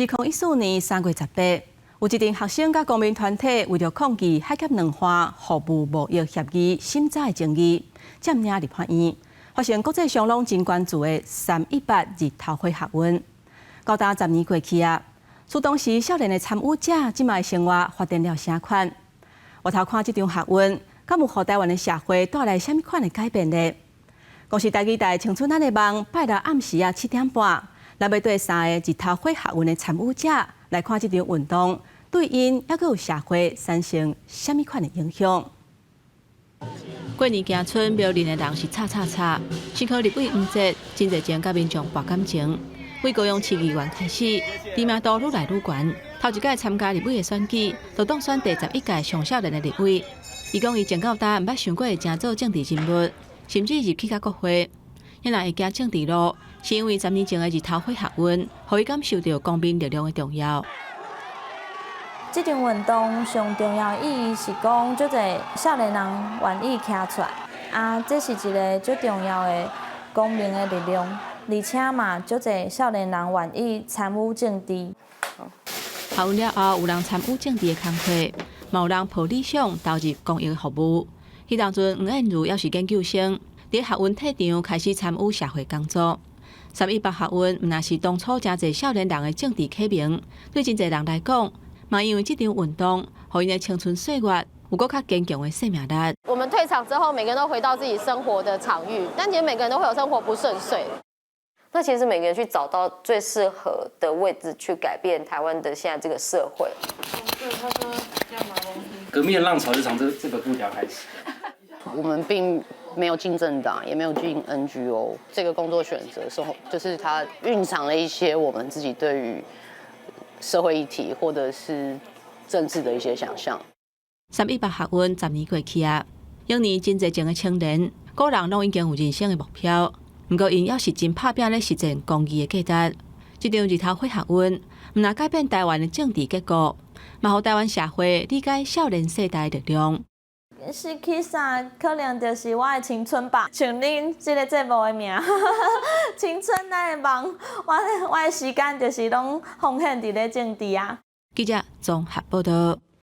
2014年3月18，有一陣學生佮公民團體為著抗議海峽兩岸服務貿易協議審查的爭議，佔領立法院，發生國際上攏真關注的三一八日頭火學運。到今十年過去啊，自當時少年的參與者，這擺生活發展了啥款？回頭看這場學運，敢有予台灣的社會帶來啥物款的改變呢？公視台語台青春咱的夢，拜六暗時仔7點半，咱欲綴三个日頭火學運的參與者來看這場運動，對𪜶猶閣有社會產生啥物款的影響？過年行村廟裡的人是吵吵吵，新科立委黃捷真濟前佮民眾搏感情。對高雄市議員開始，知名度愈來愈懸。頭一屆參加立委的選舉，就當選第11屆上少年的立委。伊講伊從到今毋捌想過會成做政治人物，甚至入去到國會。伊若會行政治路，是因為十年前的日頭火學運，予伊感受著公民力量的重要。這場運動上重要意義是講，足濟少年人願意徛出來，啊，這是一个足重要的公民的力量，而且嘛，足濟少年人願意參與政治。學運了後，有人參與政治的工課，嘛有人抱理想投入公益服務。彼當陣，黃燕如猶是研究生，佇學運退場開始參與社會工作。三一八學運毋但是當初誠濟少年人的政治啟蒙，對真濟人來講，嘛因為這場運動，予𪜶的青春歲月有閣較堅強的生命力。我們退場之後，每個人都回到自己生活的場域，但其實每個人都會有生活不順遂。那其實每個人去找到最適合的位置，去改變台灣的現在這個社會。革命的浪潮就從這個布條開始。我們並沒有進政黨，也沒有進 NGO。這個工作選擇是，就是它蘊藏了一些我們自己對於社會議題或者是政治的一些想象。三一八學運十年過去啊，當年真濟前的青年，個人攏已經有人生的目標，毋過𪜶猶是真拍拚咧實踐公義的價值。這場日頭火學運，毋但改變台灣的政治結構，嘛予台灣社會理解少年世代的力量。是去啥？可能就是我的青春吧，像恁這个節目的名，青春咱的夢，我的時間就是攏奉獻佇咧政治啊。記者綜合報道。